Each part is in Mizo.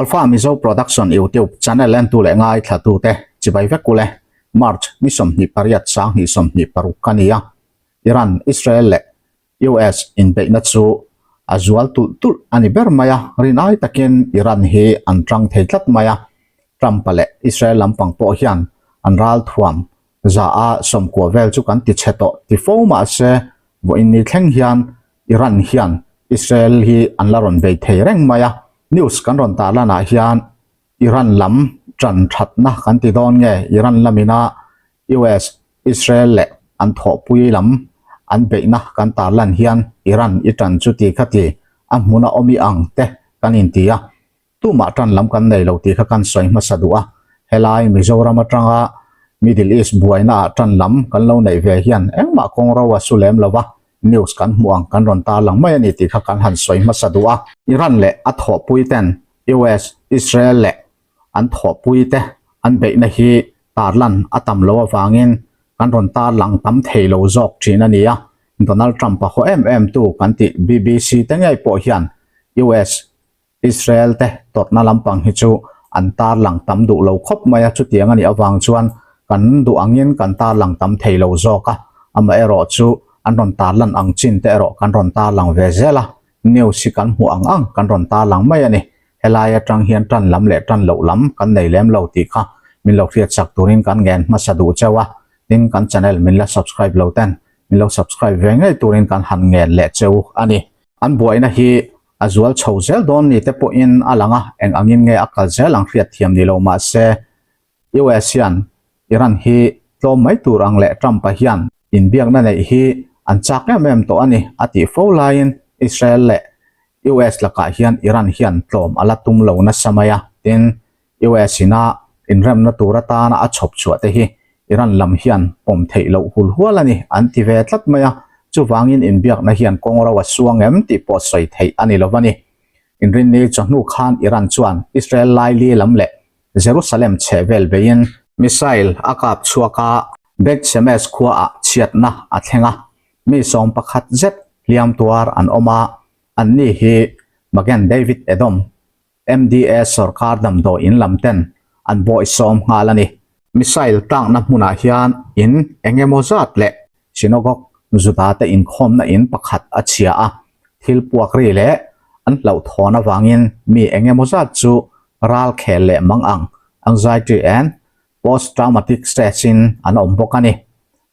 Alpha Mizo Production YouTube channel entu leh ngaithlatute chibai vek ule. March ni 28 2026 ka ni a. Iran, Israel leh US inbeihna chu a zual tulh tulh a ni ber mai a, rinai takin Iran hi an tang thei tlat mai a. Trump-a leh Israel lampang pawh hian an ralthuam za a sawmkua vel chu kan ti chhe tawh ti fo mah se vawiin ni thleng hian Iran hian Israel hi an la rawn bei thei reng mai a. News kan rawn tarlanah hian Iran lam tan thatna kan ti dawn nge Iran lamina US, Israel leh an thawhpui lam an beihna kan tarlan hian Iran i tan chu ti kha ti a hmuna awm i ang te kan inti a. Tumah tan lam kan nei lo tih kha kan sawi hmasa duh a, helai Mizoram atanga Middle East buaina ah tan lam kan lo neih ve hian engmah kawng ro a su lem lo va, news kan hmuh ang kan rawn tarlang mai a ni tih kha kan han sawi hmasa duh a. Iran leh a thawhpui ten US, Israel leh an thawhpui te an beihna hi tarlan a tam lo avangin kan rawn tarlang tam thei lo zawk thin a ni a, Donald Trump a haw em em tu kan tih BBC te ngei pawh hian US, Israel te tawrhna lampang hi chu an tarlang tam duh lo khawp mai a, chutiang a nih avang chuan kan duh angin kan tarlang tam thei lo zawk a, amaherawh chu an rawn tarlan ang chin te erawh kan rawn tarlang ve zel a, news hi kan hmuh ang ang kan rawn tarlang mai a ni. Helai atang hian tan lam leh tan loh lam kan nei lem lo tih kha min lo hriatsak turin kan ngen hmasa duh cheu a, tin kan channel min la subscribe lo ten min lo subscribe ve ngei turin kan han ngen leh cheu a ni. An buaina hi A zual chho zel dawn ni te pawhin a lang a, eng angin nge a kal zel ang hriat thiam ni lo mah se, US hian Iran hi tlawm mai tur ang leh Trump-a hian inbiakna neih hi an chak em em tawh a ni a tih fo laiin Israel leh US lakah hian Iran hian tlawm a la tum lo nasa mai a, tin US ina inremna tur atana a chhawp chhuah te hi Iran lam hian pawm theih loh hul hual a ni an ti ve tlat mai a, chuvangin inbiakna hian kawng ro a suang em tih pawh sawi theih a ni lo a ni. Inrinni chawhnu khan Iran chuan Israel laili lam leh Jerusalem chhehvel beiin missile a kap chhuak a, Beit Shemesh khuaah chhiatna a thleng a, mi 11 zet hliam tuar an awm a, anni hi Magen David Edom MDA sawrkar damdawi in lam ten an bawihsawm nghal a ni. Missile tlakna hmunah hian in eng emaw zat leh synagogue Juda te inkhawmna in pakhat a chhia a, thil puak ri leh an hlauhthawn avangin mi eng emaw zat chu ral khel leh mang ang, anxiety and post-traumatic stress in an awm bawk a ni.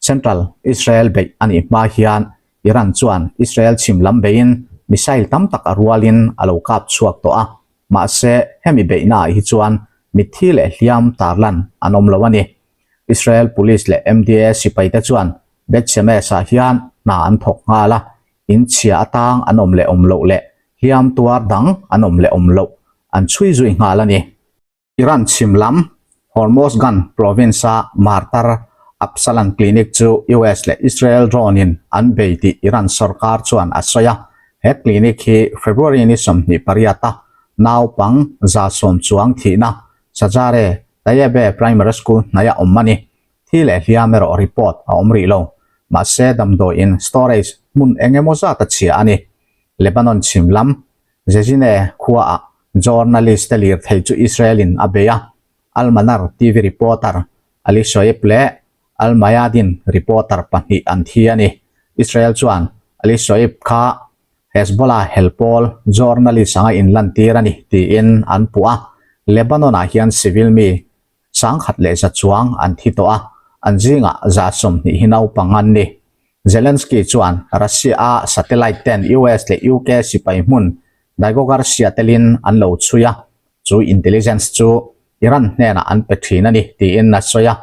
Central Israel beih a nih hma hian Iran chuan Israel chhim lam beiin missile tam tak a rualin a lo kap chhuak tawh a, mahse hemi beihnaah hi chuan mitthi leh hliam tarlan an awm lo a ni. Israel Police leh MDA sipaite chuan Beit Shemesh-ah hian hna an thawk nghal a, in chhia atang an awm leh awm loh leh hliam tuar dang an awm leh awm loh an chhui zui nghal a ni. Iran chhim lam Hormozgan province-a Martar Absalan Clinic chu US leh Israel drone-in an bei tih Iran sorkar chuan a sawi a. He clinic hi February ni 28 a naupang 100 chuang thihna Sajare Tayebeh Primary School hnaia awm a ni. Thi leh hliam erawh report a awm rih lo. Mahse damdawiin storage hmun eng emaw zat a chhia a ni. Lebanon chhim lam Jejine khuaah journalist te lirthei chu Israel-in a bei a, Al Manar TV reporter Ali Shoaib leh Al Mayadeen reporter pahnih an thi a ni. Israel chuan Ali Shoaib kha Hezbollah hel pawl journalist anga inlantir a ni tiin an puh a, Lebanon-ah hian civil mi 100 leh za chuang an thi tawh a, an zingah 20 hi naupang an ni. Zelensky chuan Russia-a satellite ten US leh UK sipai hmun Diego Garcia telin an lo chhui a, chu intelligence chu Iran hnenah an pe thin a ni tiin a sawi a.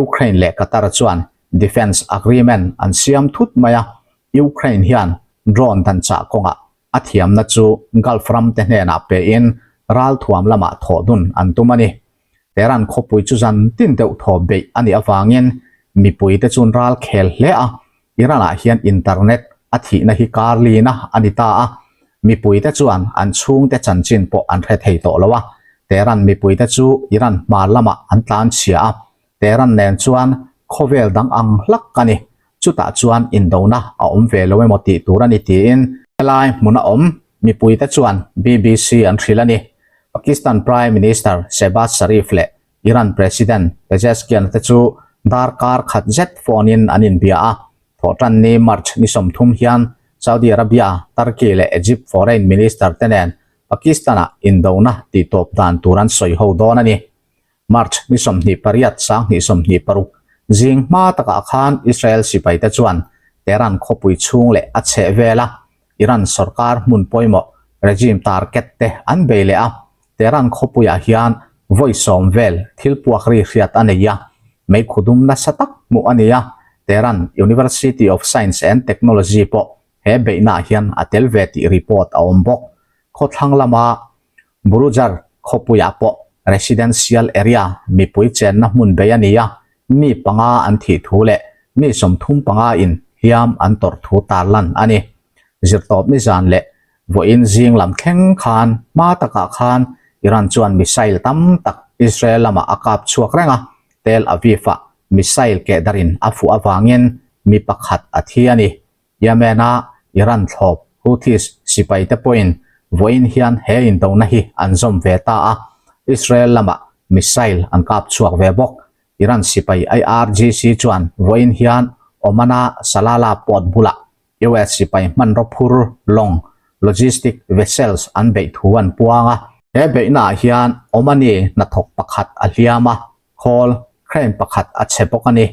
Ukraine leh Qatar chuan defence agreement an siam thut mai a, Ukraine hian drone dan chah kawngah a thiamna chu Gulf ram te hnenah pein ralthuam lamah thawh dun an tum a ni. Tehran khawpui chu zan tin deuh thaw beih a nih avangin mipui te chuan ral khel hle a, Iran-ah hian internet a thihna hi kar lina a ni ta a, mipui te chuan an chhungte chanchin pawh an hre thei tawh lo a, Tehran mipui te chu Iran hmar lamah an tlan chhia a, Tehran nen chuan khawvel dang ang hlak a ni, chutah chuan indona a awm ve lo emaw tih tur a ni tiin helai hmuna awm mipui te chuan BBC an hrilh a ni. Pakistan Prime Minister Shehbaz Sharif leh Iran President Pezeshkian te chu darkar khat zet phone in an inbia a. Thawhtanni March ni 30 hian Saudi Arabia, Turkey leh Egypt Foreign Minister te nen Pakistan-ah indona tihtawp dan tur an sawi ho dawn a ni. March ni 28 2026 zing hma takah khan Israel sipaite chuan Tehran khawpui chhung leh a chhehvela Iran sorkar hmun pawimawh regime target te an bei leh a, Tehran khawpuiah hian vawi sawm vel thil puak ri hriat a nei a, meikhu dum nasa tak hmuh a ni a, Tehran University of Science and Technology pawh he beihnaah hian a tel ve tih report a awm bawk. Khawthlang lama Burujar khawpuiah pawh residential area mipui chenna hmun bei a ni a, mi panga an thih thu leh mi 35 in hliam an tawrh thu tarlan a ni. Zirtawp nizan leh vawiin zing lam thleng khan hma takah khan Iran chuan missile tam tak Israel lamah a kap chhuak reng a, Tel Aviv-ah missile kehdarhin a fuh avangin mi pakhat a thi a ni. Yemen-a Iran thlawp Houthis sipaite pawhin vawiin hian he indona hi an zawm ve ta a, Israel lamah missile an kap chhuak ve bawk. Iran sipai IRGC chuan vawiin hian Oman-a Salalah port bulah US sipai hmanraw phur lawng, logistic vessels, an beih thu an puang a. He beihnaah hian Omani hnathawk pakhat a hliam a, Khawl, crane pakhat a chhe bawk a ni.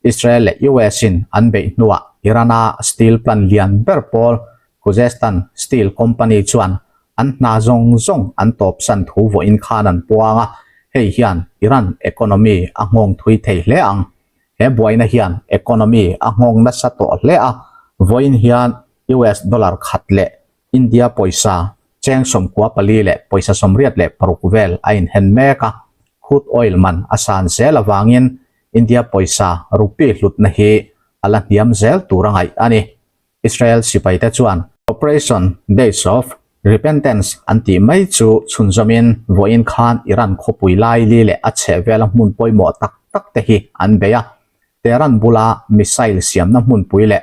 Israel leh US in an beih hnuah Iran-a steel plant lian ber pawl Khuzestan Steel Company chuan an hna zawng zawng an tawpsan thu vawiin khan an puang a, hei hian Iran economy a nghawng thui thei hle ang. He buaina hian economy a nghawng nasa tawh hle a, vawiin hian US dollar khat leh India pawisa cheng 94 leh pawisa 86 vel a inhen mek a, crude oil man a san zel avangin India pawisa rupee hlutna hi a la hniam zel tur a ngaih a ni. Israel sipaite chuan Operation Days of Repentance an tih mai chu chhunzawmin vawiin khan Iran khawpui laili leh a chhehvela hmun pawimawh tak tak te hi an bei a, Tehran bula missile siamna hmunpui leh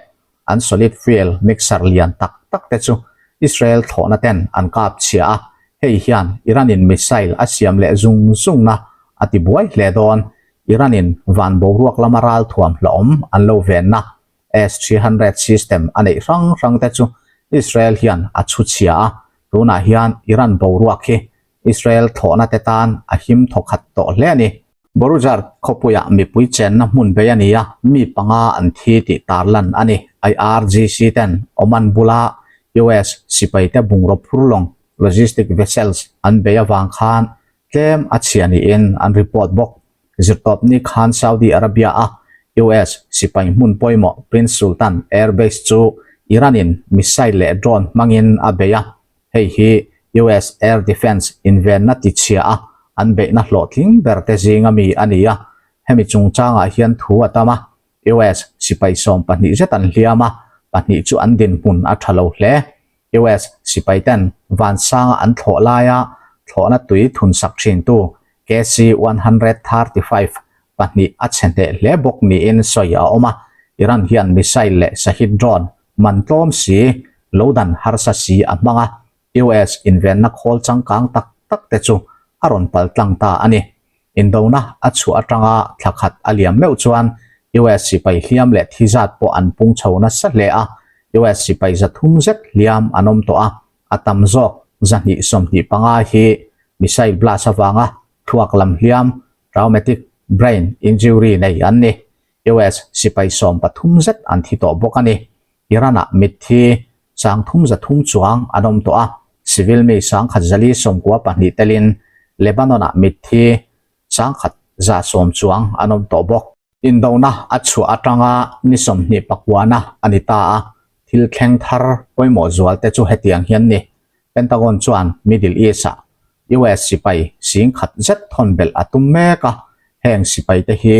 an solid fuel mixer lian tak tak te chu Israel thlawhna ten an kap chhia a, hei hian Iran in missile a siam leh zung zung na a ti buai hle dawn. Iran in van boruak lama ralthuam hlawm an lo venna S-300 system a neih hrang hrang te chu Israel hian a chhu chhia a, tunah hian Iran boruak hi Israel thlawhna te tan a him thawkhat tawh hle a ni. Borujard khawpuiah mipui chenna hmun bei a ni a, mi panga an thi tih tarlan a ni. IRGC ten Oman bula US sipaite bungraw phur lawng, logistic vessels, an bei avang khan tlem a chhia niin an report bawk. Zirtawpni khan Saudi Arabia-a US sipai hmun pawimawh Prince Sultan Air Base chu Iran-in missile leh drone hmangin a bei a, Hei hi US Air Defence invenna tichhia a an beihna hlawhtling ber te zinga mi a ni a, hemi chungchangah hian thu a tam a, US sipai 12 zet an hliam a, pahnih chu an dinhmun a tha lo hle. US sipai ten vansanga an thlawh laia thlawhna tui thunsak thintu KC-135 pahnih a chhe hneh hle bawk niin sawi a awm a, Iran hian missile leh Shahid drone Man tlawm si, lo dan harsa si a hmang a, US invenna khawl changkang tak tak te chu a rawn pal tlang ta a ni. Indona a chhuah atanga thla khat a liam meuh chuan US sipai hliam leh thi zat pawh an pung chho nasa hle a, US sipai 300 zet hliam an awm tawh a, a tam zawk 225 hi missile blast avanga thluak lam hliam, traumatic brain injury, nei an ni. US sipai 13 zet an thi tawh bawk a ni. Iran-ah mitthi 330 chuang an awm tawh a, civil mi 1192 telin Lebanon-ah mitthi 1110 chuang an awm tawh bawk. Indona a chhuah atanga ni 29na a ni ta a, thil thleng thar pawimawh zual te chu hetiang hian ni. Pentagon chuan Middle East-ah US sipai 10,000 zet thawn belh a tum mek a, heng sipai te hi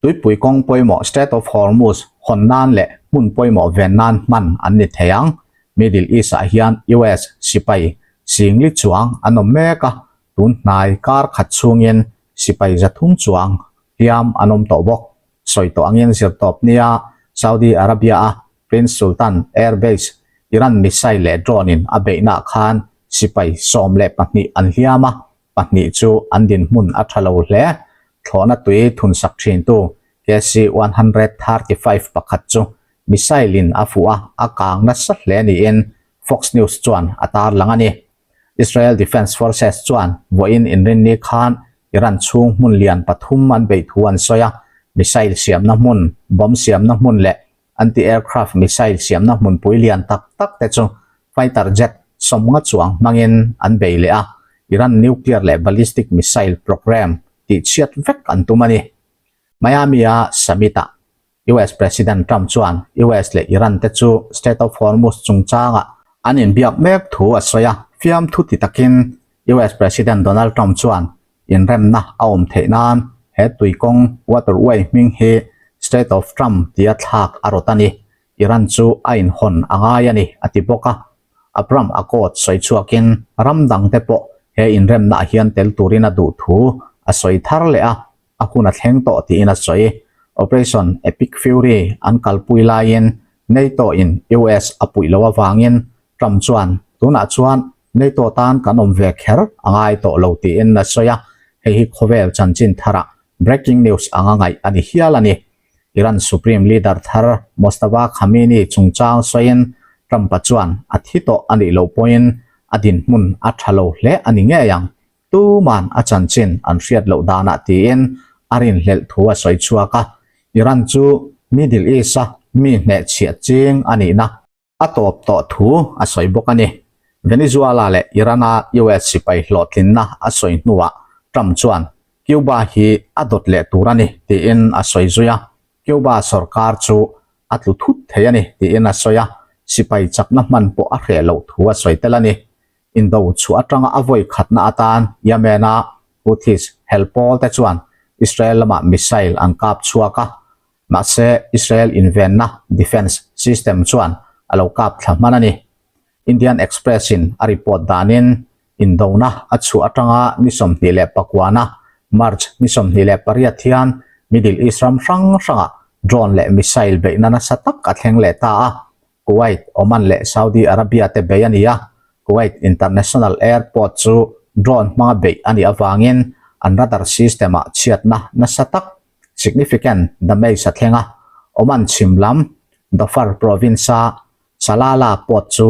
Tuipui kawng pawimawh Strait of Hormuz hawn nan leh hmun pawimawh ven nan hman an ni thei ang. Middle East-ah hian US sipai 40,000 chuang an awm mek a, tun hnai kar khat chhungin sipai 300 chuang hliam an awm tawh bawk. Sawi tawh angin zirtawp nia Saudi Arabia-a Prince Sultan Air Base Iran missile leh drone-in a beihnaah khan sipai 12 an hliam a. pahnih chu an dinhmun a tha lo hle. Thlawhna tui thunsak thintu KC 135 pakhat chu missile in a fuh a, a kang nasa hle niin Fox News chuan a tarlang a ni. Israel Defense Forces chuan vawiin inrinni khan Iran chhung hmun lian pathum an beih thu an sawi a, missile siamna hmun, bomb siamna hmun leh anti-aircraft missile siamna hmunpui lian tak tak te chu fighter jet sawmnga chuang hmangin an bei leh a, Iran nuclear leh ballistic missile programme tihchhiat vek an tum a ni. Miami-a summit-ah US President Trump chuan US leh Iran te chu Strait of Hormuz chungchangah an inbiak mek thu a sawi a, fiamthu ti takin US President Donald Trump chuan inremna a awm theih nan he tuikawng waterway hming hi Strait of Trump tia thlak a rawt a ni. Iran chu a inhawn a ngai a ni, a ti bawk a. Abraham Accord sawi chhuakin ram dangte pawh he inremnaah hian tel turin a duh thu a sawi thar leh a. a hun a thleng tawh tiin a sawi. Operation Epic Fury an kalpui laiin NATO in US a puih loh avangin Trump chuan tunah chuan NATO tan kan awm ve kher a ngai tawh lo tiin a sawi a, hei hi khawvel chanchin tharah breaking news anga ngaih a ni hial a ni. Iran Supreme Leader thar Mojtaba Khamenei chungchang sawiin Trump-a chuan a thi tawh a nih loh pawhin a dinhmun a tha lo hle a ni ngei ang. Tuman a chanchin an hriat loh danah tiin a rinhlelh thu a sawi chhuak a, Iran chu Middle East-a mi hnehchhiah ching a nihna a tawp tawh thu a sawi bawk a ni. Venezuela leh Iran-a US sipai hlawhtlinna a sawi hnuah Trump chuan Cuba hi a dawt leh tur a ni tiin a sawi zui a, Cuba sorkar chu a tlu thut thei a ni tiin a sawi a, sipai chakna hman pawh a hreh loh thu a sawi tel a ni. Indo chhuah atanga a vawi khatna atan Yemen-a Houthis hel pawl te chuan Israel lamah missile an kap chhuak a, mahse Israel invenna, defence, system chuan a lo kap thla hman a ni. Indian Express-in a report danin Indona a chhuah atanga ni 29-a March ni 28 hian Middle East ram hrang hrangah drone leh missile beihna nasa tak a thleng leh ta a, Kuwait, Oman leh Saudi Arabia te bei a ni a, Kuwait International Airport chu drone hmanga beih a nih avangin an radar system-ah chhiatna nasa tak, significant damage, a thleng a. Oman chhim lam Dhofar province-a Salalah port chu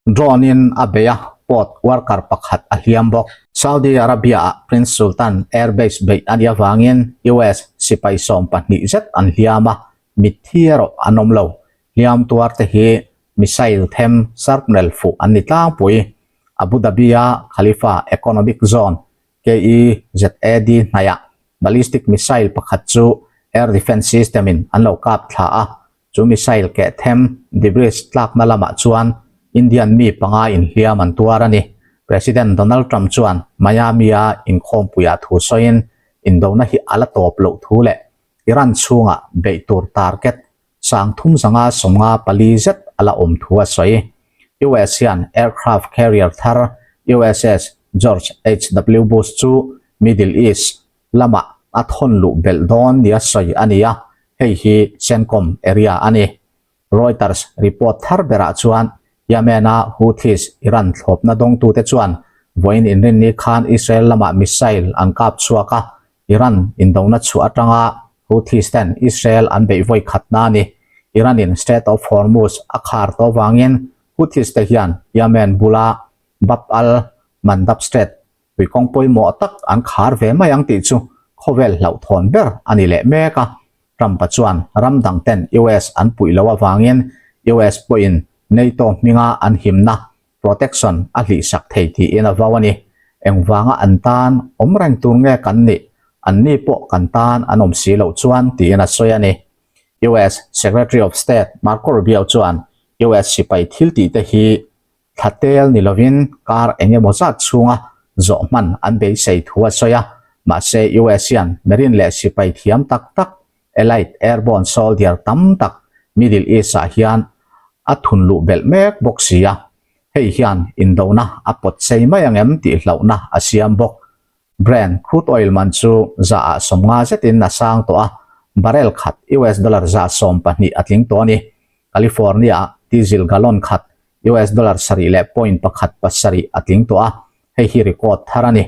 drone-in a bei a, port worker pakhat a hliam bawk. Saudi Arabia-ah Prince Sultan Air Base beih a nih avangin US sipai 12 zet an hliam a, mitthi erawh an awm lo. Hliam tuar te hi missile them shrapnel fuh an ni tlangpui. Abu Dhabi-a Khalifa Economic Zone, KEZAD, hnaihah ballistic missile pakhat chu air defence system-in an lo kap thla a, chu missile keh them debris tlakna lamah chuan Indian mi panga inhliam an tuar a ni. President Donald Trump chuan Miami-a inkhawmpuiah thu sawiin indona hi a la tawp loh thu leh Iran chhungah beih tur target 3354 zet a la awm thu a sawi. US hian aircraft carrier thar USS George HW Bush chu Middle East lamah a thawn luh belh dawn nia sawi a ni a, hei hi CENTCOM area a ni. Reuters report thar berah chuan Yemen-a Houthis Iran thlawpna dawngtute chuan vawiin inrinni khan Israel lamah missile an kap chhuak a, Iran indona chhuah atanga Houthis ten Israel an beih vawi khatna a ni. Iran in Strait of Hormuz a khar tawh vangin Houthis te hian Yemen bula Bab al Mandab Strait tui kawng pawimawh tak an khar ve mai ang tih chu khawvel hlauhthawn ber a ni leh mek a. Trump-a chuan ram dang ten US an puih loh avangin US pawhin NATO hminga an himna protection a hlihsak thei tiin a vau a ni. Engvanga an tan awm reng tur nge kan nih? Anni pawh kan tan an awm si loh chuan tiin a sawi a ni. US Secretary of State Marco Rubio chuan US sipai thil tih te hi thla tel ni lovin kar eng emaw zat chhunga zawh hman an beisei thu a sawi a. Mahse US hian Marine leh sipai thiam tak tak Elite airborne soldier tam tak Middle East ah hian a thun luh belh mek bawk si a, hei hian indona a pawt sei mai ang em tih hlauhna a siam bawk. Brent crude oil man chu 100 ah 50 zetin a sang tawh a, barrel khat US dollar 112 a tling tawh a ni. California ah diesel gallon khat US dollar 7 leh point pakhat pasarih a tling tawh a, hei hi record thar a ni.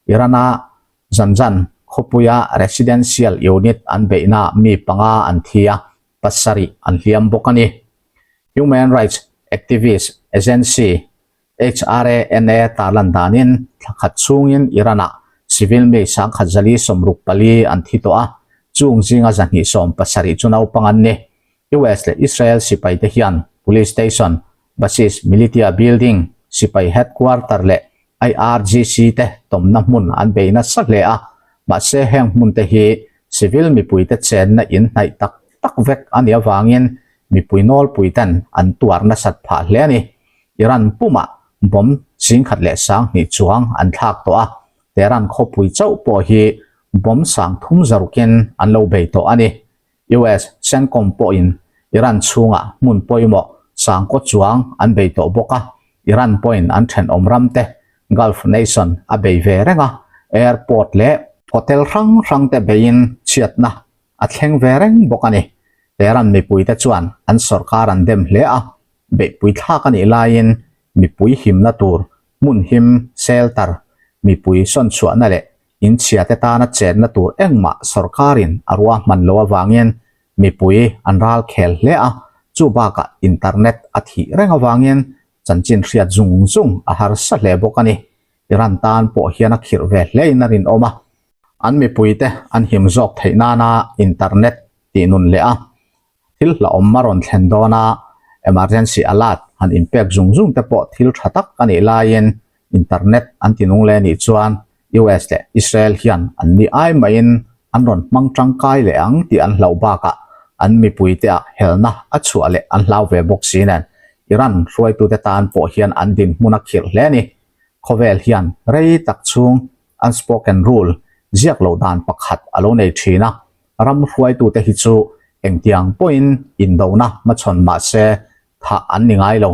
Iran-a Zanjan khawpuia residential unit an beihnaah mi panga an thi a, pasarih an hliam bawk a ni. Human Rights Activist Agency, HRANA, tarlan danin thla khat chhungin Iran-ah civil mi sangkhat zali 64 an thi tawh a, chung zinga 270 chu naupang an ni. US leh Israel sipaite hian police station, Basis Militia Building, sipai headquarter leh IRGC te tawmna hmun an bei nasa hle a, mahse heng hmun te hi civil mipuite chenna in hnaih tak tak vek a nih avangin mipui nawlpui ten an tuar nasat phah hle a ni. Iran pumah bomb 10,200 chuang an thlak tawh a, Tehran khawpui chauh pawh hi bomb sang thum zarukin an lo bei tawh a ni. US CENTCOM pawhin Iran chhungah hmun pawimawh sangkaw chuang an bei tawh bawk a, Iran pawhin an thenawm ramte Gulf nation a bei ve reng a, airport leh hotel hrang hrangte beiin chhiatna a thleng ve reng bawk a ni. Tehran mipuite chuan an sorkar an dem hle a, beihpui thlak a nih laiin mipui himna tur hmun him, shelter, mipui sawnchhuahna leh Inchhiate tana chenna tur engmah sorkarin a ruahman lo avangin mipui an ral khel hle a, chu bakah internet a thih reng avangin chanchin hriat zung zung a harsa hle bawk a ni. Iran tan pawh hian a khirh ve hlein a rinawm a, an mipuite an him zawk theih nana internet tih nun leh a Thil hlauhawm a rawn thlen dawn a, emergency alert han inpek zung zung te pawh thil tha tak a nih laiin internet an ti nung leh nih chuan US leh Israel hian an ni ai maiin an rawn hmang tangkai leh ang tih an hlauh bakah an mipuite ah helna a chhuah leh an hlau ve bawk si nen Iran hruaitute tan pawh hian an dinhmun a khirh hle a ni. Khawvel hian rei tak chhung unspoken rule ziak loh dan pakhat a lo nei thin a, Ram hruaitute hi chu engtiang pawhin indona hmachhawn mah se thah an ni ngai lo.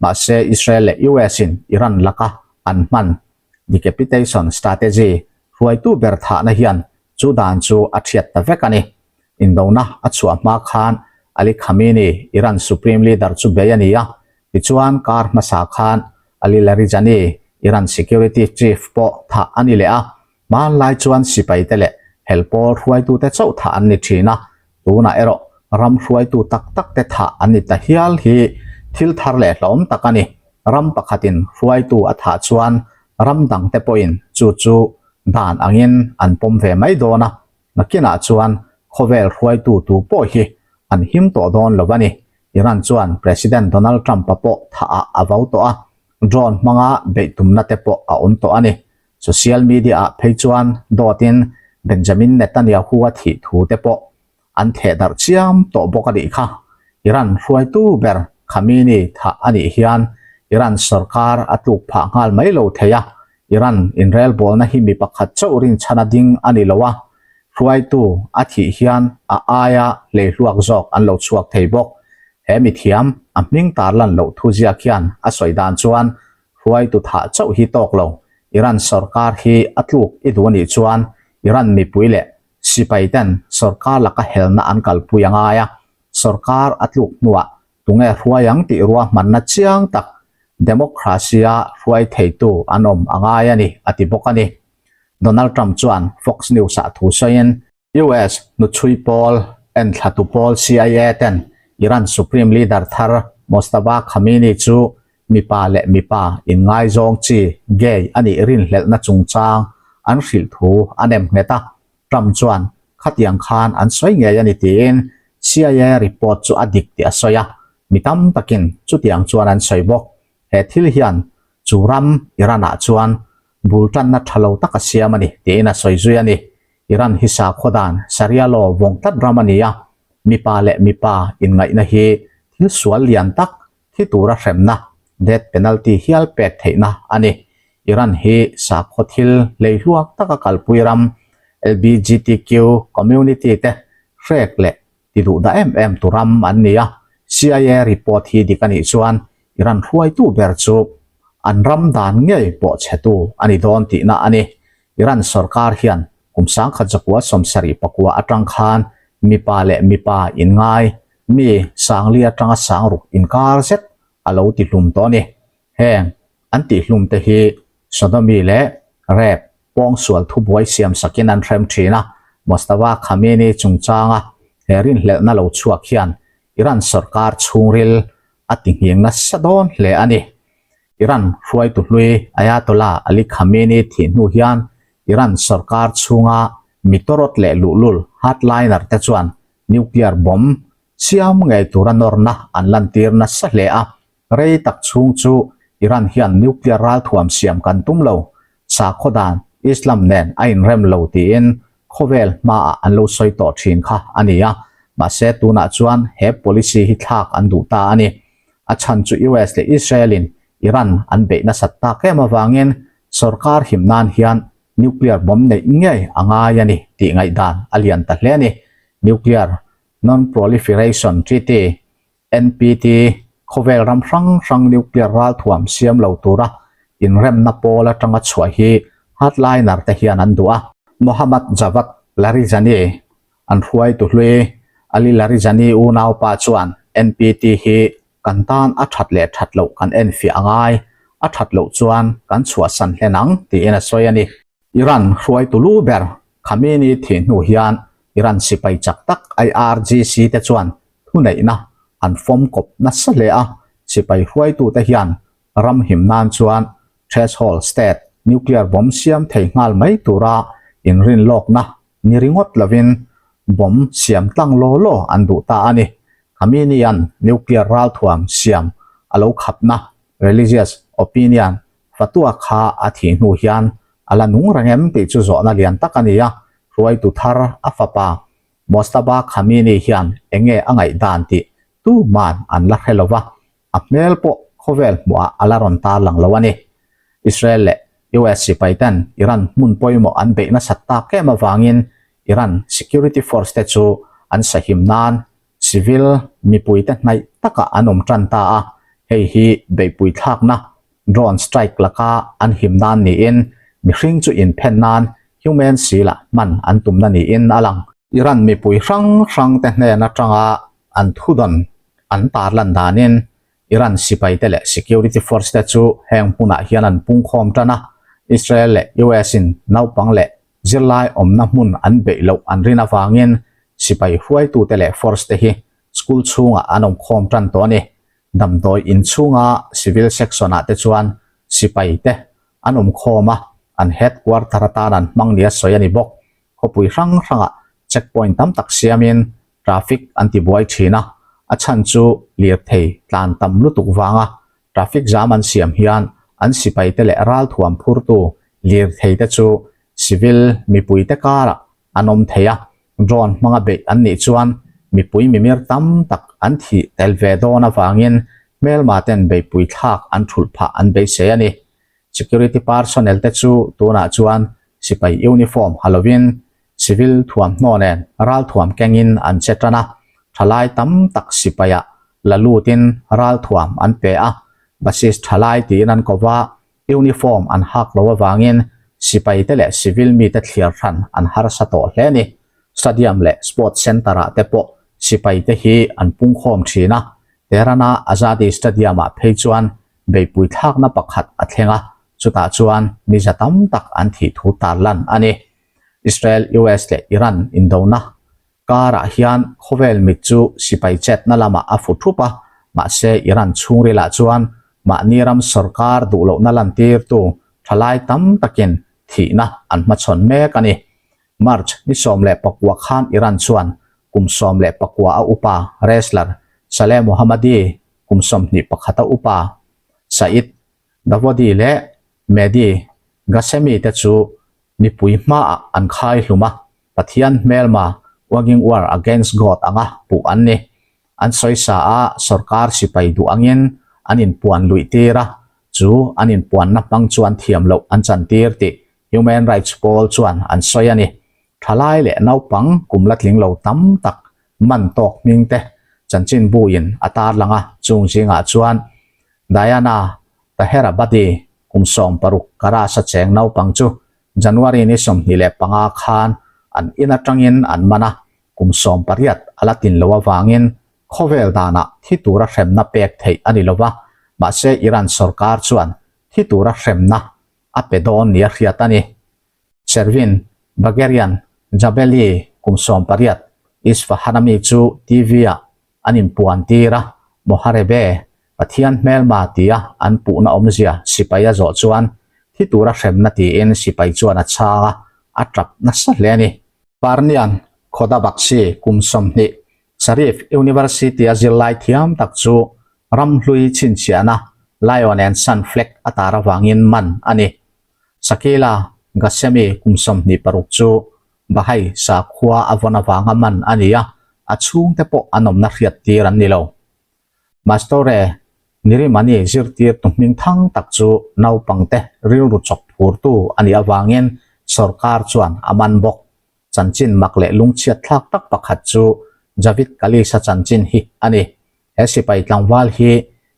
Mahse Israel leh US in Iran laka an hman decapitation strategy hruaitu ber thahna hian chu dan chu a thiat ta vek a ni. Indona a chhuah hma khan Ali Khamenei, Iran supreme leader chu bei a ni a, tichuan kar hmasa khan Ali Larijani, Iran security chief pawh thah a ni leh a, Hmanlai chuan sipaite leh hel pawl hruaitute chauh thah an ni thin a, tunah erawh ram hruaitu tak takte thah an ni ta hial hi thil thar leh hlawm tak a ni. Ram pakhatin hruaitu a thah chuan ram dangte pawhin chu chu dan angin an pawm ve mai dawn a, nakinah chuan khawvel hruaitu tu pawh hi an him tawh dawn lo a ni. Iran chuan President Donald Trump-a pawh thah ah a vau tawh a, drone hmanga beih tumna te pawh a awm tawh a ni. Social media ah phei chuan dawtin Benjamin Netanyahu a thih thu te pawh an theh darh chiam tawh bawk a nih kha. Iran hruaitu ber Khamenei thah a nih hian Iran sorkar a tluk phah nghal mai lo thei a, Iran inrelbawlna hi mi pakhat chauh rinchhan a ding a ni lo a, hruaitu a thih hian a aia hleihluak zawk an lo chhuak thei bawk. He mithiam a hming tarlan loh thu ziak hian a sawi dan chuan Hruaitu thah chauh hi tawk lo. Iran sorkar hi a tluk i duh a nih chuan Iran mipui leh sipai ten sorkar laka helna an kalpui a ngai a, sorkar a tluk hnuah tunge hruai ang tih ruahmanna chiang tak democracy-a hruai theitu an awm a ngai a ni, a ti bawk a ni. Donald Trump chuan Fox News-ah thu sawiin, US hnuchhui pawl enthlatu pawl CIA ten Iran Supreme Leader thar Mojtaba Khamenei chu mipa leh mipa inngaizawng chi gay a nih rinhlelhna chungchang an hrilh thu a nem nghet a, Trump chuan khatiang khan an sawi ngei a ni tiin CIA report chu a dik tih a sawi a, mi tam takin chutiang chuan an sawi bawk. He thil hian chu ram Iran-ah chuan bul tanna tha lo tak a siam a ni tiin a sawi zui a ni. Iran hi sakhaw dan Sharia law vawng tlat ram a ni a, mipa leh mipa inngaihna hi thil sual lian tak thi tura hremna, death penalty, hial pek theihna a ni. Iran hi sakhaw thil hleihluak taka kalpui ram LBGTQ community te hrek leh ti duh dah em em tu ram an ni a, CIA report hi dik a nih chuan Iran hruaitu ber chu an ram dan ngei pawh chhetu a ni dawn tihna a ni. Iran sorkar hian kum 1974 atang khan mipa leh mipa inngai mi sangli atanga sangruk inkar zet a lo tihlum tawh a ni. Heng an tihlum te hi sodomy leh rape. pawngsual thubuai siam sakin an hrem thin a, Mojtaba Khamenei chungchanga he rinhlelhna lo chhuak hian Iran sorkar chhungril a ti nghing nasa dawn hle a ni. Iran hruaitu hlui Ayatollah Ali Khamenei thih hnu hian Iran sorkar chhunga mitawrawt leh luhlul hardliner te chuan nuclear bomb siam ngei tura nawrna an lantir nasa hle a. Rei tak chhung chu Iran hian nuclear ralthuam siam kan tum lo, sakhaw dan Islam nen a inrem lo tiin khawvel hmaah an lo sawi tawh thin kha a ni a, mahse tunah chuan he policy hi thlak an duh ta a ni. A chhan chu US leh Israel in Iran an beih nasat tak em avangin sorkar him nan hian nuclear bomb neih ngei a ngai a ni tih ngaihdan a lian ta hle a ni. Nuclear Non-Proliferation Treaty NPT, Khawvel ram hrang hrang nuclear ralthuam siam lo tura inremna pawl atanga chhuah hi hardliner te hian an duh a. Mohammad Javad Larijani, an hruaitu hlui Ali Larijani unaupa chuan NPT hi kan tan a that leh that loh kan enfiah a ngai, a that loh chuan kan chhuahsan hlen ang tiin a sawi a ni. Iran hruaitu lu ber Khamenei thih hnu hian Iran sipai chak tak IRGC te chuan thuneihna an fawm kawp nasa hle a, sipai hruaitute hian ram him nan chuan threshold state nuclear bomb siam thei nghal mai tura inrinlawkna ni ringawt lovin bomb siam tlang law law an duh ta a ni. Khamenei-a'n nuclear ralthuam siam a lo khapna religious opinion Fatua kha a thih hnu hian a la nung reng em tih chu zawhna lian tak a ni a, hruaitu thar a fapa Mojtaba Khamenei hian eng nge a ngaihdan tih tuman an la hre lo va, a hmel pawh khawvel hmuhah a la rawn tarlang lo a ni. Israel leh US sipai ten Iran hmun pawimawh an beih nasat tak em avangin Iran security force te chu an sahim nan civil mipuite hnaih takah an awm tan ta a, hei hi beihpui thlakna drone strike laka an him nan niin mihring chu inphen nan human sila hman an tumna niin a lang. Iran mipui hrang hrang te hnen atanga an thudawn an tarlan danin Iran sipaite leh security force te chu heng hmunah hian an pungkhawm tan a, Israel leh US in naupang leh Zirlai awmna hmun an beih loh an rin avangin sipai hruaitute leh force te hi school chhungah an awm khawm tan tawh a ni. Damdawi in chhunga civil section ah te chuan sipai te an awm khawm a, an headquarter atan an hmang nia sawi a ni bawk. Khawpui hrang hrangah checkpoint tam tak siamin traffic an tibuai thin a, a chhan chu lirthei tlan tam lutuk vanga Traffic jam an siam hian an sipaite leh ralthuam phurtu lirtheite chu civil mipuite karah an awm thei a, drone hmanga beih an nih chuan mipui mimir tam tak an thih tel ve dawn avangin hmelma ten beihpui thlak an thulh phah an beisei a ni. Security personnel te chu tunah chuan sipai uniform ha lovin Civil thuamhnaw nen ralthuam kengin an che tan a, thalai tam tak sipaiah la lutin ralthuam an pe a, Basis thalai tiin an ko va, uniform an hak lo avangin sipaite leh civil mite thliar hran an harsa tawh hle a ni. Stadium leh sports centre-ah te pawh sipaite hi an pungkhawm thin a, Tehran-a Azadi Stadium-ah phei chuan beihpui thlakna pakhat a thleng a, chutah chuan mi za tam tak an thih thu tarlan a ni. Israel, US leh Iran indona karah hian khawvel mit chu sipai chetna lamah a fu thup a, mahse Iran chhungrilah chuan mahni ram sorkar duh lohna lantirtu thalai tam takin thihna an hmachhawn mek a ni. March ni 14 khan Iran chuan kum 19 a upa wrestler Saleh Mohammadi, kum 21 a upa Saeed Davodi leh Mehdi Ghasemi te chu mipui hmaah an khai hlum a, Pathian hmelma waging war against God anga puh an ni. An sawisa a, sorkar sipai duh angin an inpuan luih tir a, chu an inpuanna hmang chuan thiam loh an chantir tih Human Rights pawl chuan an sawi a ni. Thalai leh naupang kum la tling lo tam tak man tawk hming te chanchinbuin a tarlang a, chung zingah chuan Diana Taherabadi kum 60 Karasa cheng naupang chu January ni 25 khan an in atangin an man a, kum 18 a la tin lo avangin khawvel danah thi tura hremna pek theih a ni lo va, mahse Iran sorkar chuan thi tura hremna a pe dawn nia hriat a ni. Shervin Bagherian Jabeli kum 18 Isfahan-a mi chu TV-ah an inpuan tir a, Moharebe, Pathian hmelma tia an puhna awmzia sipai a zawh chuan thi tura hremna tiin sipai chuan a chhang a, a tap nasa hle a ni. Parnian Khodabakhshi kum 20 Sharif University-a zirlai thiam tak chu ramhlui chhinchhiahna Lion and Sun flag a tar avangin man a ni. Shakila Ghasemi kum 26 chu Baha'i sakhua a vawn avanga man a ni a, a chhungte pawh an awmna hriat tir an ni lo. Mastore Nirimani zirtirtu hming thang tak chu naupangte rilru chawk phurtu a nih avangin sorkar chuan a man bawk. Chanchin mak leh lungchhiat thlak tak pakhat chu Javid Kalis-a chanchin hi a ni. He sipai tlangval hi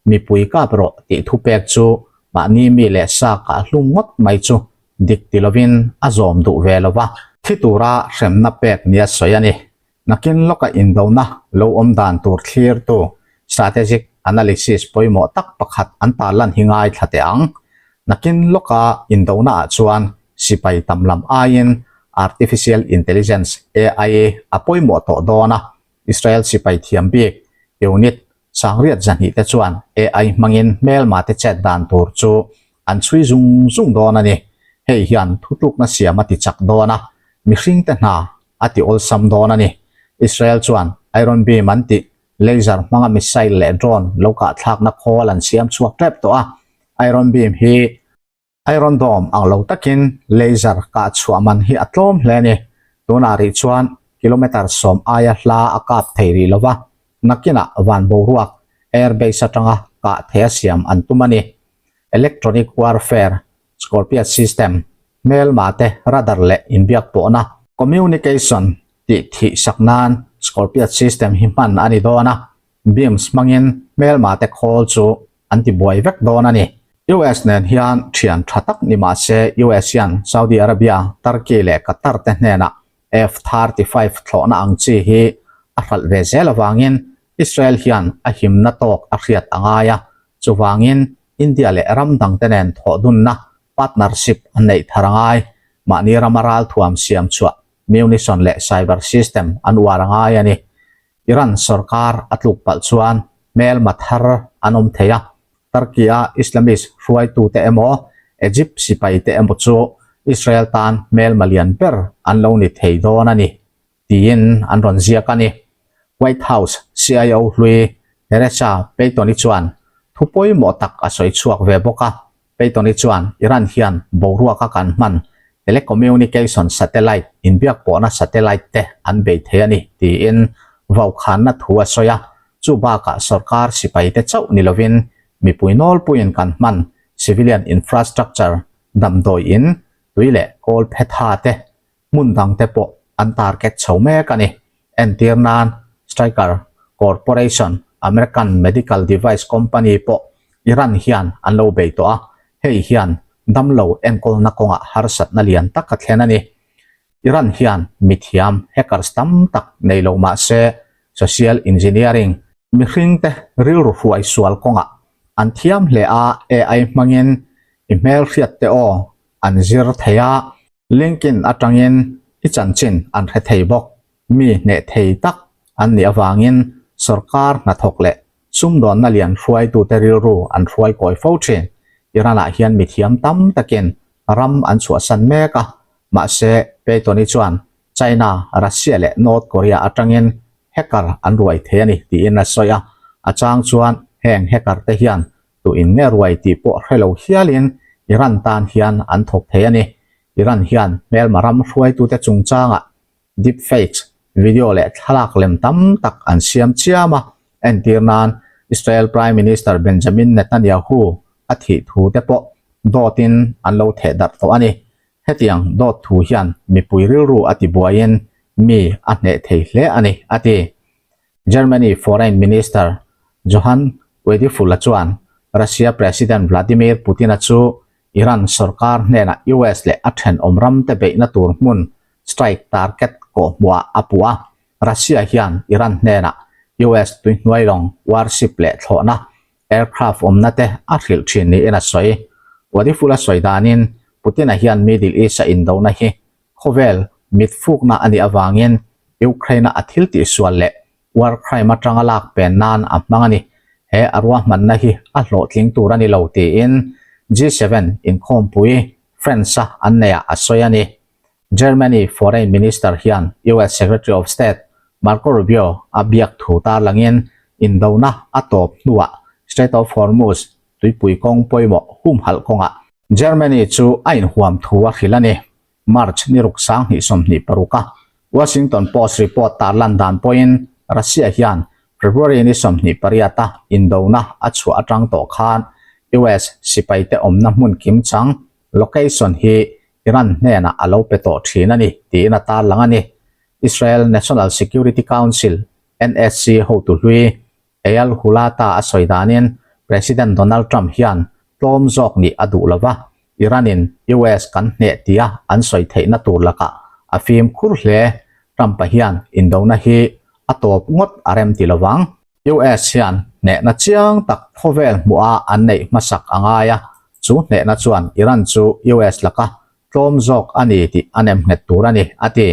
mipui kap rawh tih thupek chu mahni mi leh sa kah hlum ngawt mai chu dik ti lovin a zawm duh ve lo va. Thi tura hremna pek nia sawi a ni. Nakin lawka indona lo awm dan tur thlirtu strategic analysis pawimawh tak pakhat an tarlan hi ngaithla teh ang. Nakin lawka indona ah chuan sipai tam lam aiin artificial intelligence, AI, a pawimawh tawh dawn a, Israel sipai thiam bik unit sangriat zahnih te chuan AI hmangin hmelma te chet dan tur chu an chhui zung zung dawn a ni. Hei hian thutlukna siam a ti chak dawn a, mihring te hna a ti awlsam dawn a ni. Israel chuan Iron Beam an tih laser hmanga missile leh drone lo kahthlakna khawl an siam chhuak tep tawh a, Iron Beam hi Iron Dome ang lo takin laser kah chhuah man hi a tlawm hle a ni. Tunah rih chuan kilometre 10 aia hla a kap thei rih lo va, nakinah van boruak air base atanga kah thei a siam an tum a ni. Electronic warfare, Scorpion system, hmelma te radar leh inbiak pawhna, communication, tih thih sak nan Scorpion system hi hman a ni dawn a, beams hmangin hmelma te khawl chu an ti buai vek dawn a ni. US nen hian thian tha tak ni mah se US hian Saudi Arabia, Turkey leh Qatar te hnenah F-35 thlawhna ang chi hi a hralh ve zel avangin Israel hian a himna tawk a hriat a ngai a, chuvangin India leh ram dangte nen thawhdunna, partnership, an neih thar a ngai. Mahni rama ralthuam siam chhuah munition leh cyber system an uar a ngai a ni. Iran sorkar a tluk palh chuan hmelma thar an awm thei a, Turkey-a Islamist hruaitute emaw, Egypt sipaite emaw chu Israel tan hmelma lian ber an lo ni thei dawn a ni, tiin an rawn ziak a ni. White House CIO hlui Teresa Payton-i chuan thu pawimawh tak a sawi chhuak ve bawk a, Payton-i chuan Iran hian boruaka kan hman telecommunication satellite inbiak pawhna satellite te an bei thei a ni tiin vaukhanna thu a sawi a, chu bakah sorkar sipai te chauh ni lovin mipui nawlpuiin kan hman civilian infrastructure damdawi in tui leh kawl phetha te hmun dang te pawh an target chho mek a ni. Entir nan Stryker Corporation, American medical device company pawh Iran hian an lo bei tawh a, hei hian damlo enkawlna kawngah harsatna lian tak a thlen a ni. Iran hian mithiam hackers tam tak nei lo mah se social engineering, mihringte rilru hruai sual kawngah an thiam hle a, AI hmangin i hmelhriatte aw an zir thei a, LinkedIn atangin i chanchin an hre thei bawk. Mi hneh thei tak an nih avangin sorkar hnathawk leh sumdawnna lian hruaitute rilru an hruai kawi fo thin. Iran-ah hian mithiam tam takin ram an chhuahsan mek a, mahse Payton-i chuan China, Russia leh North Korea atangin hacker an ruai thei a ni tiin a sawi a, a chang chuan heng hacker te hian tuin nge ruai tih pawh hre lo hialin Iran tan hian an thawk thei a ni. Iran hian hmelma ram hruaitute chungchangah deepfakes video leh thlalak lem tam tak an siam chiam a, entir nan Israel Prime Minister Benjamin Netanyahu a thih thu te pawh dawtin an lo theh darh tawh a ni. Hetiang dawt thu hian mipui rilru a tibuaiin mi a hneh thei hle a ni, a ti. Germany Foreign Minister Johann Wadephul-a chuan Russia President Vladimir Putin-a chu Iran sorkar hnenah US leh a thenawm ramte beihna tur hmun strike target kawhhmuhah a puh a. Russia hian Iran hnenah US tuihnuailawng warship leh thlawhna aircraft awmna te a hrilh thin niin a sawi. Wadephul-a sawi danin. Putin-a hian Middle East-a indona hi khawvel mit fukna a nih avangin Ukraine-a a thil tihsual leh war crime atanga lak pen nan a hmang a ni. He a ruahmanna hi a hlawhtling tur a ni lo tiin G7 inkhawmpui France-a an neihah a sawi a ni. Germany Foreign Minister hian US Secretary of State Marco Rubio a biak thu tarlangin indona a tawp hnuah Strait of Hormuz tuipui kawng pawimawh humhalh kawngah Germany chu a inhuam thu a hrilh a ni. March ni ruk 2026 a Washington Post report tarlan dan pawhin Russia hian February ni 28 a indona a chhuah atang tawh khan US sipaite awmna hmun kimchang location hi Iran hnenah a lo pe tawh thin a ni tiin a tarlang a ni. Israel National Security Council, NSC, hotu hlui Eyal Hulata a sawi danin President Donald Trump hian tlawm zawk nih a duh lo va, Iran-in US kan hneh tia an sawi theihna tur lakah a fimkhur hle. Trump-a hian indona hi a tawp ngawt a rem ti lo vang. US hian hnehna chiang tak khawvel hmuha an neih hmasak a ngai a, chu hnehna chuan Iran chu US laka tlawm zawk a ni tih a nem nghet tur a ni, a ti.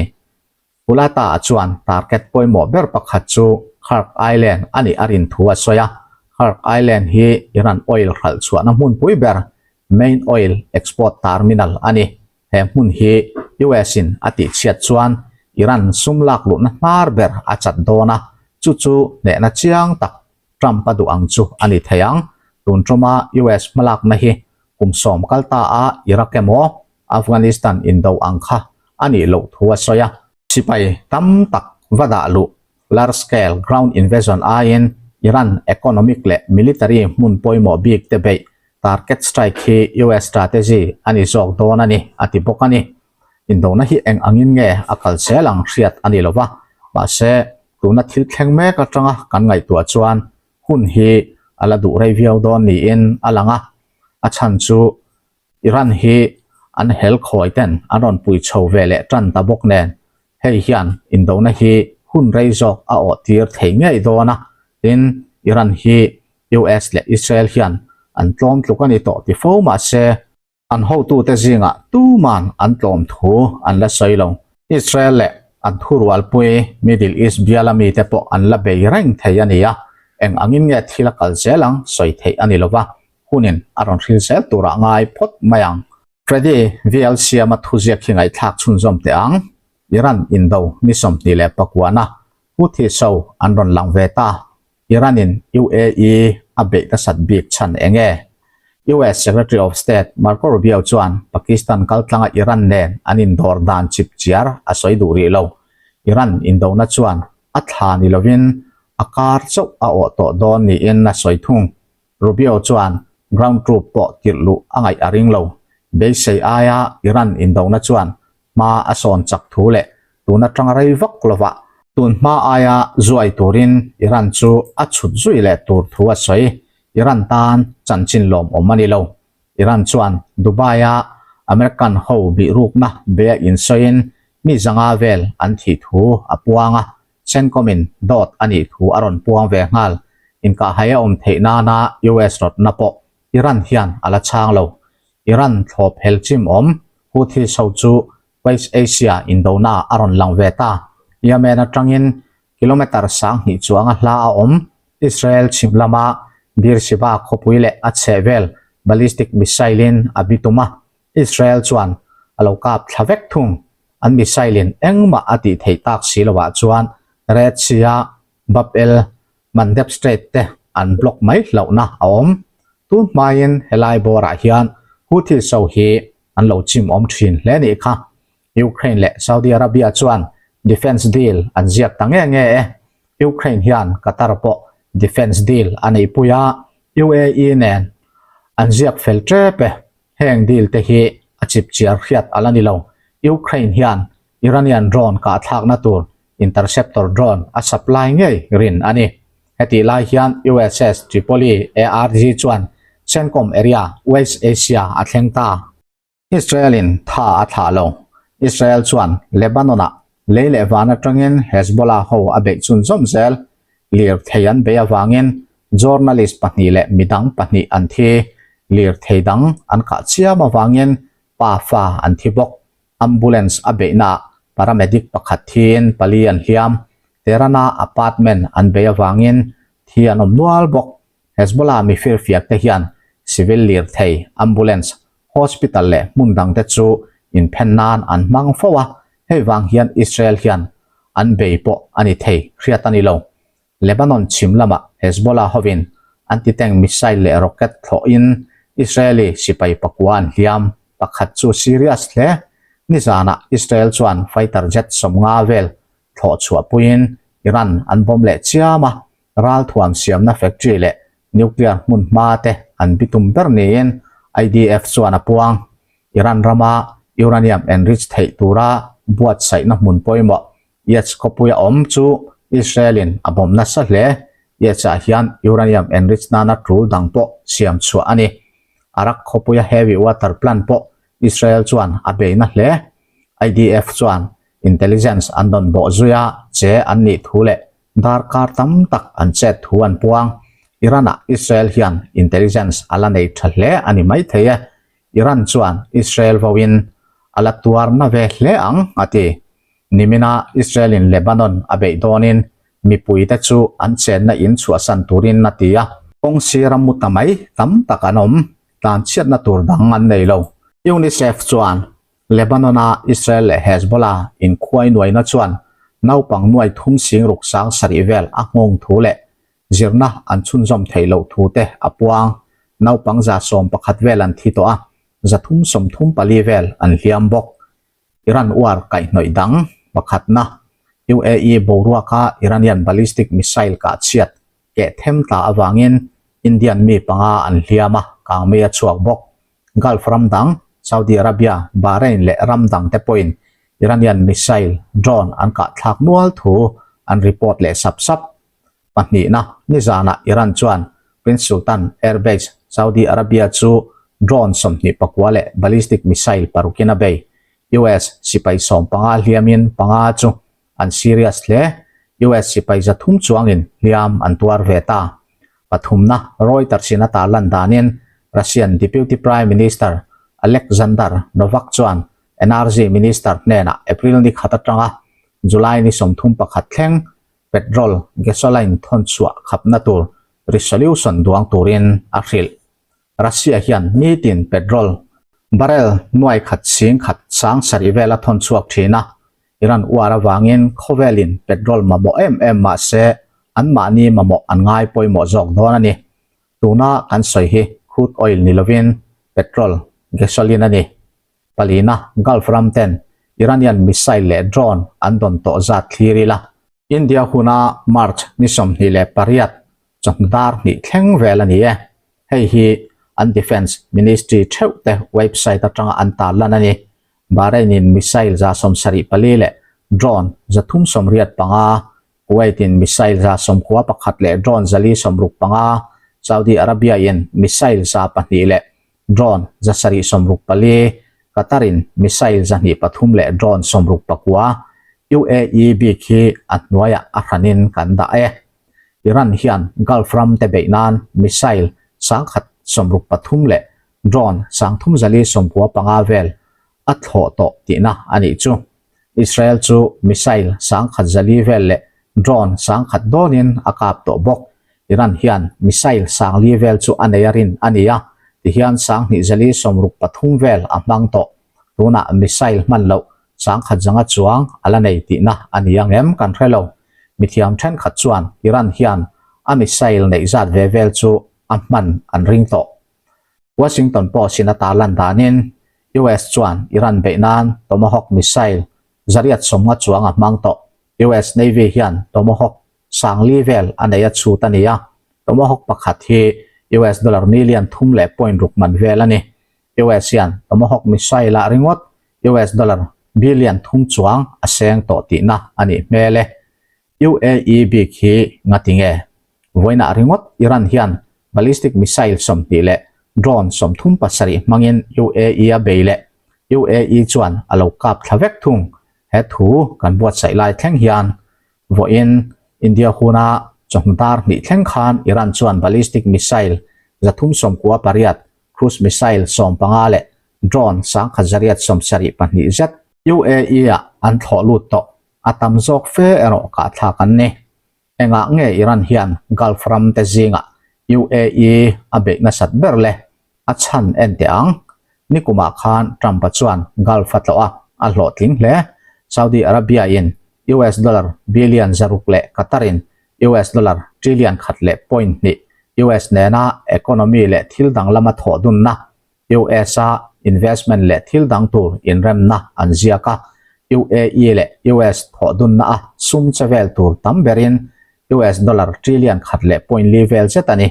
Hulata-a chuan target pawimawh ber pakhat chu Kharg Island a nih a rin thu a sawi a, Kharg Island hi Iran oil hralh chhuahna hmunpui ber, main oil export terminal a ni. He hmun hi US in a tihchhiat chuan Iran sum lak luhna hnar ber a chat dawn a, chu chu hnehna chiang tak Trump a duh ang chu a ni thei ang. Tun tuma US hmalakna hi kum sawm kal ta a Iraq emaw Afghanistan indo ang kha a nih loh thu a sawi a. Sipai tam tak va dah luh large scale ground invasion aiin Iran economic leh military hmun pawimawh bik te beih target strike hi US strategy a ni zawk dawn a ni, a ti bawk a ni. Indona hi eng angin nge a kal zel ang hriat a ni lo va, mahse tuna thil thleng mek atanga kan ngaihtuah chuan hun hi a la duh rei viau dawn niin a lang a, a chhan chu Iran hi an hel khawi ten an rawn pui chho ve leh tan ta bawk nen, hei hian indona hi hun rei zawk a awh tir thei ngei dawn a, tin Iran hi US leh Israel hian an tlawm tluk a ni tawh ti fo mah se, an hotute zingah tuman an tlawm thu an la sawi lo. Israel leh an thurualpui Middle East biala mite pawh an la bei reng thei a ni a, eng angin nge thil a kal zel ang sawi theih a ni lo va, hunin a rawn hril zel turah ngai phawt mai ang. Freddy VL Siama thuziak hi ngaihthlak chhunzawm teh ang. Iran indo ni 29-a Houthis ho an rawn lang ve ta. Iran-in UAE a beih nasat bik chhan eng nge? US Secretary of State Marco Rubio chuan Pakistan kaltlanga Iran nen an indawr dan chip chiar a sawi duh rih lo. Iran indona chuan a thla ni lovin a kar chauh a awh tawh dawn niin a sawi thung. Rubio chuan ground troop pawh tirh luh a ngaih a ring lo. Beisei aia Iran indona chuan hma a sawn chak thu leh tun atanga rei vak lovah tun hma aia zuai turin Iran chu a chhut zui leh tur thu a sawi. Iran tan chanchin lawmawm a ni lo. Iran chuan Dubai-a American ho bihrukna bea insawiin mi zanga vel an thih thu a puang a, CENTCOM-in dawt a nih thu a rawn puang ve nghal. Inkahhai a awm theih nana US rawtna pawh Iran hian a la chhang lo. Iran thlawp hel chim awm Houthis ho chu West Asia indona a rawn lang ve ta. Yemen atangin kilometre 2000 chuanga hla a awm Israel chhim lama Beersheba khawpui leh a chhehvel ballistic missile-in a bitum a, Israel chuan a lo kap thla vek thung. An missile-in engmah a tih theih tak si lovah chuan Red Sea-a Bab el Mandeb Strait te an block mai hlauhna a awm. Tun hmaiin helai bawrah hian Houthis ho hi an lo chim awm thin hle nih kha. Ukraine leh Saudi Arabia chuan defence deal an ziak ta nge nge e. Ukraine hian Qatar pawh defence deal a neihpui a, UAE nen an ziak fel tep e. Heng deal te hi a chip chiar hriat a la ni lo. Ukraine hian Iranian drone kahthlakna tur interceptor drone a supply ngei rin a ni. Hetih lai hian USS Tripoli ARG chuan CENTCOM area West Asia a thleng ta. Israel-in tha a thlah lo. Israel chuan Lebanon-ah lei leh van atangin Hezbollah ho a beih chhunzawm zel. Lirthei an bei avangin journalist pahnih leh midang pahnih an thi. Lirthei dang an kah chiam avangin. Pafa an thi bawk. Ambulance a beihnaah paramedic pakhat thiin pali an hliam. Tehran-a apartment an bei avangin thi an awm nual bawk. Hezbollah mi firfiak te hian civil lirthei, ambulance, hospital leh hmun dangte chu inphen nan an hmang fo a, hei vang hian Israel hian an bei pawh a ni thei hriat a ni lo. Lebanon chhim lamah Hezbollah hovin anti-tank missile leh rocket thlawhin Israeli sipai pakua an hliam, pakhat chu serious hle. Nizanah Israel chuan fighter jet 50 vel thlawh chhuahpuiin Iran an bomb leh chiam a, ralthuam siamna factory leh nuclear hmun hma te an bitum ber niin IDF chuan a puang. Iran rama uranium enrich theih tura buatsaihna hmun pawimawh Yats khawpui a awm chu Israel-in a bawm nasa hle. Yats-ah hian uranium enrich nana tul dang pawh siam chhuah a ni. Arak khawpuia heavy water plant pawh Israel chuan a bei na hle. IDF chuan intelligence an rawn bawh zui a, che an nih thu leh darkar tam tak an chet thu an puang. Iran-ah Israel hian intelligence a la nei tha hle a ni maithei e. Iran chuan Israel voin a la tuar na ve hle ang, a ti. Nimina Israel-in Lebanon a beih dawnin mipuite chu an chenna in chhuahsan turin a ti a. Kawng sira mu ta mai tam tak an awm, tlanchhiatna tur dang an nei lo. UNICEF chuan Lebanon-a Israel leh Hezbollah inkhuai nuaina chuan naupang nuai thum sing ruk sang sarih vel a nghawng thu leh zirna an chhunzawm theih loh thu te a puang. Naupang 11 vel an thi tawh a, 334 vel an hliam bawk. Iran uar kaihhnawih dang pakhatna, UAE boruaka Iranian ballistic missile kah chhiat keh them tla avangin Indian mi panga an hliam a, kangmei a chhuak bawk. Gulf ram dang, Saudi Arabia, Bahrain leh ram dang te pawhin Iranian missile, drone an kah thlak nual thu an report leh sap sap. Pahnihna, nizanah Iran chuan Prince Sultan Air Base, Saudi Arabia chu drone 29 leh ballistic missile parukin a bei. US sipai 15 hliamin panga chu an serious hle. US sipai 300 chuangin hliam an tuar ve ta. Pathumna, Reuters in a tarlan danin Russian Deputy Prime Minister Alexander Novak chuan Energy Minister hnenah April ni khat atanga July ni 31 thleng petrol, gasoline thawn chhuah khapna tur resolution duang turin a hrilh. Russia hian nitin petrol barrel nuai khat sing khat sang sarih vel a thawn chhuak thin a, Iran uar avangin khawvelin petrol mamawh em em mah se anmahni mamawh an ngai pawimawh zawk dawn a ni. Tuna kan sawi hi crude oil ni lovin petrol, gasoline a ni. Palina, Gulf ram ten Iranian missile leh drone an dawn tawh zat thlir ila. India huna March ni 28 chawhnu dar hnih thleng vel a ni e. Hei hi an Defence Ministry theuh te website atanga an tarlan a ni. Bahrain in missile 74 leh drone 385, Kuwait in missile 91 leh drone 465, Saudi Arabia in missile 200 leh drone 764, Qatar in missile 203 leh drone 69, UAE bik hi a hnuaiah a hranin kan dah e. Iran hian Gulf ram te beih nan missile 163 leh drone 3495 vel a thlawh tawh tihna a nih chu. Israel chu missile 1,100 vel leh drone 1,000 dawnin a kap tawh bawk. Iran hian missile 4,000 vel chu a nei a rin a ni a, tihian 2,163 vel a hmang tawh. Tunah missile hman loh 1,100 chuang a la nei tihna a ni ang em kan hre lo. Mithiam thenkhat chuan Iran hian a missile neih zat ve vel chu a hman an ring tawh. Washington Post in a tarlan danin US chuan Iran beih nan Tomahawk missile 850 chuang a hmang tawh. US Navy hian Tomahawk 4,000 vel a nei a chhut a ni a, Tomahawk pakhat hi US dollar million thum leh point ruk man vel a ni. US hian Tomahawk missile ah ringawt US dollar billion thum chuang a seng tawh tihna a nih hmel e. UAE bik hi ngati nge? Vawiinah ringawt Iran hian ballistic missile 20 leh drone 37 hmangin UAE a bei leh UAE chuan a lo kap thla vek thung. He thu kan buatsaih lai thleng hian vawiin India huna chawhnu dar hnih thleng khan Iran chuan ballistic missile 398, cruise missile 15 leh. Drone 1872 zet UAE-ah an thlawh lut tawh, a tam zawk fe erawh kahthlak an ni. Engah nge Iran hian Gulf ram te zingah UAE a beih nasat ber le? A chhan en teh ang. Nikumah khan Trump-a chuan Gulf a tlawh a, a hlawhtling hle. Saudi Arabia-in US dollar billion 600 leh Qatar-in US dollar trillion 1.2 US nena economy leh thil dang lama thawh dunna US-a investment leh thil dang tur inremna an ziak a, UAE leh US thawh dunna a sum che vel tur tam berin US dollar trillion 1.4 vel zet a ni.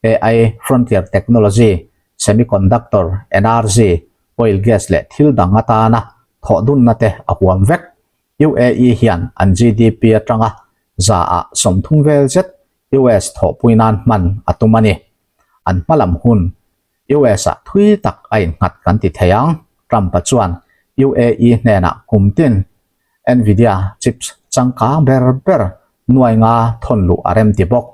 AI, frontier technology, semiconductor, energy, oil gas leh thil dang atana thawh dunna te a huam vek. UAE hian an GDP atanga 30% vel zet US thawhpui nan hman a tum a ni. An hmalam hun US-ah thui tak a innghat kan ti thei ang. Trump-a chuan UAE hnenah kum tin Nvidia chips changkang ber ber nuai nga thawn luh a rem ti bawk.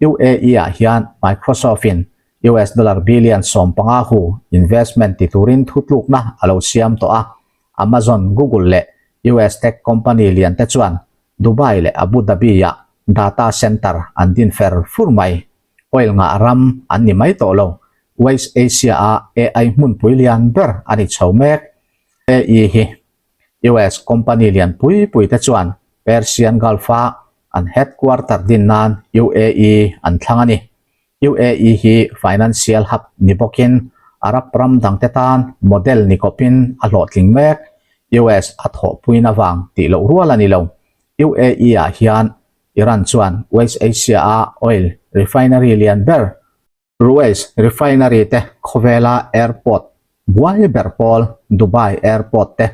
UAE-ah hian Microsoft-in US dollar billion 15 hu investment ti turin thutlukna a lo siam tawh a. Amazon, Google leh US tech company lian te chuan Dubai leh Abu Dhabi-ah data center an din fer fur mai. Oil ngah ram an ni mai tawh lo. West Asia-a AI hmunpui lian ber a ni chho mek. AI hi US company lian pui pui te chuan Persian Gulf-a an headquarter din nan UAE an thlang a ni. UAE hi financial hub ni bawkin Arab ram dangte tan model ni kawpin a hlawhtling mek. US a thawhpuina vang tih loh rual a ni lo. UAE-ah hian Iran chuan West Asia-a oil refinery lian ber, Ruwais Refinery te khawvela airport buai ber pawl Dubai Airport te,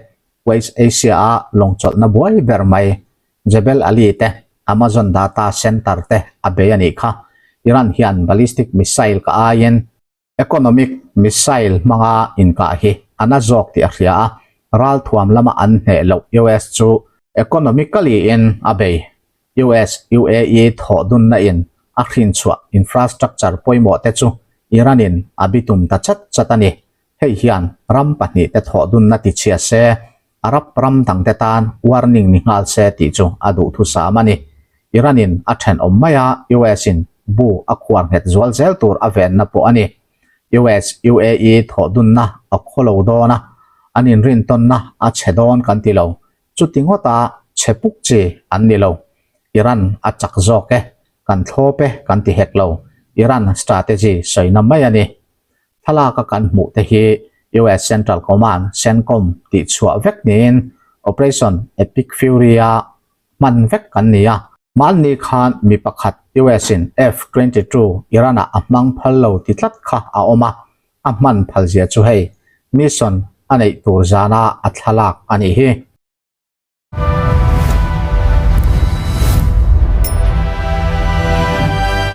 West Asia-a lawngchawlhna buai ber mai Jebel Ali te, Amazon data center te a bei a nih kha. Iran hian ballistic missile ka aiin Economic missile hmanga inkah hi a na zawk tih a hria a, ralthuam lama an hneh loh US chu economically in a bei. US UAE thawh dunna in a hrinchhuah infrastructure pawimawh te chu Iran in a bitum ta chat chat a ni. Hei hian ram pahnihte thawh dunna tichhia se Arab ram dangte tan warning ni nghal se tih chu a duhthusam a ni. Iran in a thenawm mai a, US in bu a khuar nghet zual zel tur a venna pawh a ni. US UAE thawh dunna a khaw lo dawn a, an inrintawnna a chhe dawn kan ti lo. Chuti ngawta chhe puk chi an ni lo. Iran a chak zawk e, kan thlawp e kan ti hek lo. Iran strategy sawina mai a ni. Thlalak a kan hmuh te hi US Central Command, CENTCOM, tih chhuah vek niin Operation Epic Fury a hman vek kan ni a. Mahni khan mi pakhat US in F-22 Iran ah a hmang phal lo ti tlat kha a awm a, a hman phal zia chu hei mission a neih tur zana a thlalak a nih hi.